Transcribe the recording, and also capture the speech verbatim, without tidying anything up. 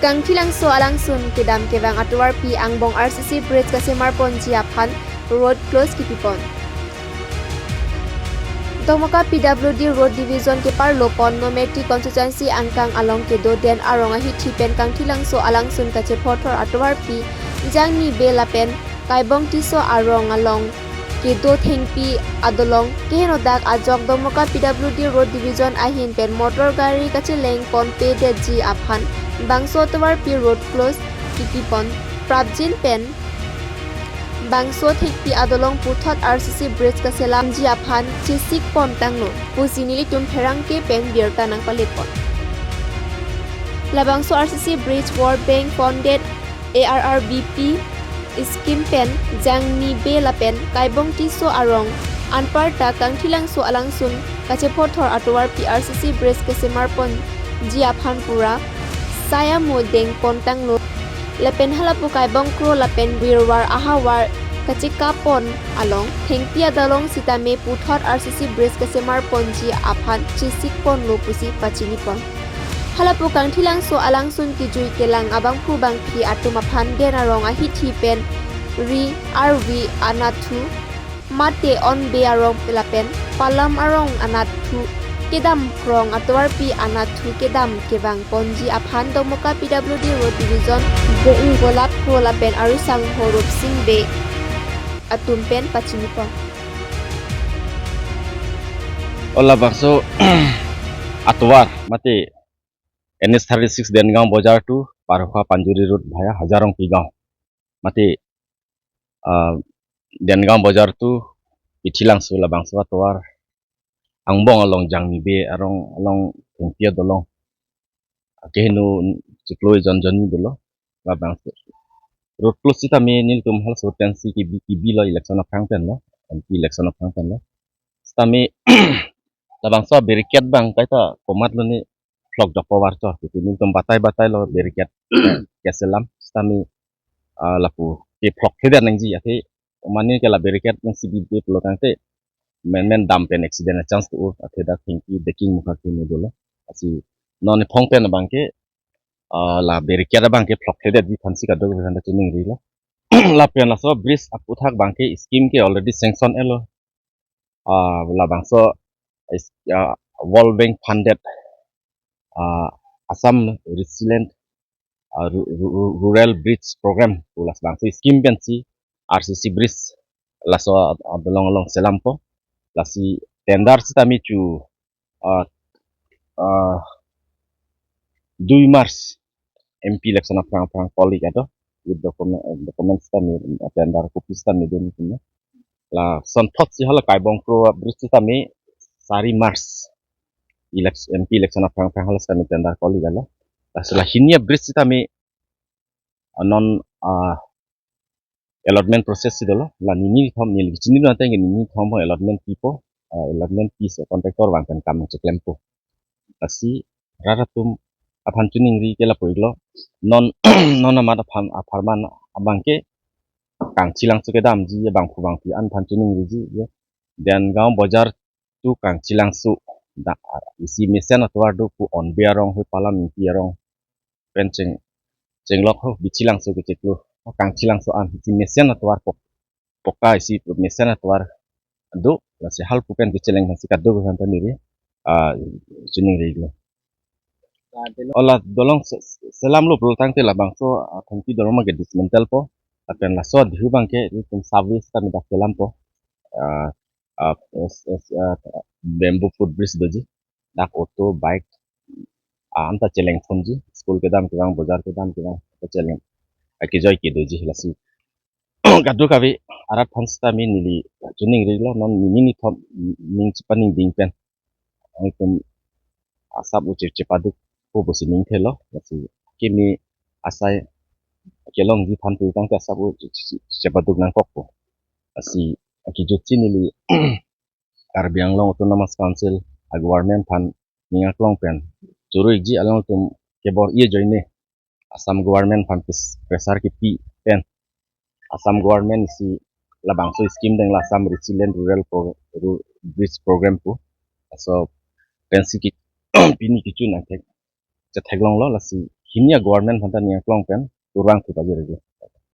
Kangthilangso alangsun kedam kevang atovarpi angbong R C C bridge kasemar ponji aphan road close kipipon. Dongmoka P W D Road Division keparlo pon Nomati constituency angkang along kedo den arong ahithi pen Kangthilangso alangsun kachephothor atovarpi Jangni Bey lapen Kaibong Tisso arong along kedo thengpi adolong kehenodak ajok Dongmoka P W D Road Division ahin pen motor gari kacheleng ponpedetji aphan bangso atovarpi road close kipipon prapjin pen bangso thengpi adolong puthot R C C bridge kaselamji aphan chesik pontanglo pusi nelitum pherangke pen birta nangpalepon. Labangso R C C bridge World Bank funded A R R B P scheme pen Jangni Bey lapen Kaibong Tisso arong anparta Kangthilangso alangsun kachephothor atovarpi R C C bridge kesemar ponji aphan pura saya mo deng pontanglo. Lapen halapu Kaibong Kro lapen Wirwar ahavar kachekapon along thengpi adolong sitame puthot R C C bridge kesemar ponji aphan chesik ponlo pusi pachinipon. Halapu Kangthilangso alangsun kejui kelang abangphu bangphi atum aphan den arong ahithi pen ri arvi anathu mate onbe arong lapen palam arong anathu kedam krong atovarpi anathu kedam kevang ponji aphan Dongmoka P W D Road Division Bo Ingkolap Kro lapen Arisangho Rupsing Bey atum pen pachinipon. O labangso atovar mate N H thirty-six Dengaon Bojar to Parokha Panjuri Road via Hajarong Pigaon. Mate ah, Dengaon Bojar to Kangthilangso labangso atovar angbong along Jangni Bey arong along thengpi adolong keheno chiklo ejon jonni dolo labangso. Road close sitame nelitum halaso tensi kibi kibilo election aphrang penlo, M P election aphrang penlo. Sitame labangso barricade abang kaita komatlo ni phlok dokpo varcho. Jadi nelitum batai batai lo barricade keselam. Sitame ah, lapu kephlokthedetnangji athe mane ke la barricade nangsibi pulo tangte menmen dam pen accident a chance to athe dak thengpi deking mukha kini dolo. Lasi non ephong pen abangke ah, la barricade abangke phlokthedetji aphansi kadokave aphan ta chiningrilo. Lapen laso bridge aputhak abangke scheme ke already sanction etlo. Ah, labangso is ah, World Bank funded ah, Assam Resilient ah, Ru- Ru- Ru- Rural Bridge Program pu labangso scheme pensi R C C bridge laso adolong along selampo. Lasi tender sitame chu ah, ah, dui March M P election aphrang aphrang polik ado with document, document sitame tender copy sitame dun punya. Lasonthotsi hala Kaibong Kro bridge sitame sari March election M P election aphrang aphrang hala sitame tender polik alo. Lasi la hini a bridge sitame ah, non ah, allotment process si dolo. La nini thom neli chini dun ateng nini thom ho allotment pipo, ah, allotment pi se contractor vang pen kam cheklempo. Lasi rat atum aphan chiningri ke lapu iklo non non amat aphan apharman abangke Kangthilangso kedamji abangphu bangphi an aphan chiningriji ye. Dengaon Bojar to Kangthilangso da isi mesen atovar do pu onbe arong hui palam ingpi arong pen cheng chenglok ho Bithilangso kechiklo Kangthilangso an isi mesen atovar pok poka isi mesen atovar do. Lasi halapu pen kecheleng aphansi kadokave aphan ta neli ah, chiningrilo. Ola dolong se- se- selamlo pulo tangte labangso ah, thengpi dolong abangke dismantle po. Lapen laso dihu abangke itum service kami dak selampo. Ah, ah, es- es- ah, bamboo footbridge doji. Dak auto, bike ah, anta cheleng thumji. School kedam kevang, bojar kedam kevang ta cheleng akejoi kedoji lasi. Kadokave arat aphan sitame neli chiningrilo non nini thom ning chipaning ding pen. Angtum asap uche chepaduk po pusi ningthelo. Lasi kimi asai kelongji aphan pu tangte asap uche chepaduk nangkokpo. Lasi akejutsi neli Karbi Anglong Autonomous Council a government aphan ning aklong pen choro-ikji, alangtum kebor-i ajoine Assam government aphan pres- pressure kipi pen Assam government si labangso scheme deng la Assam Resilient Rural Pro, Ru, Bridge Program pu. So pensi ki pini kichun angthek chetheklonglo lasi hini a-government aphanta ning aklong pen kurvangthu pajir-iklo.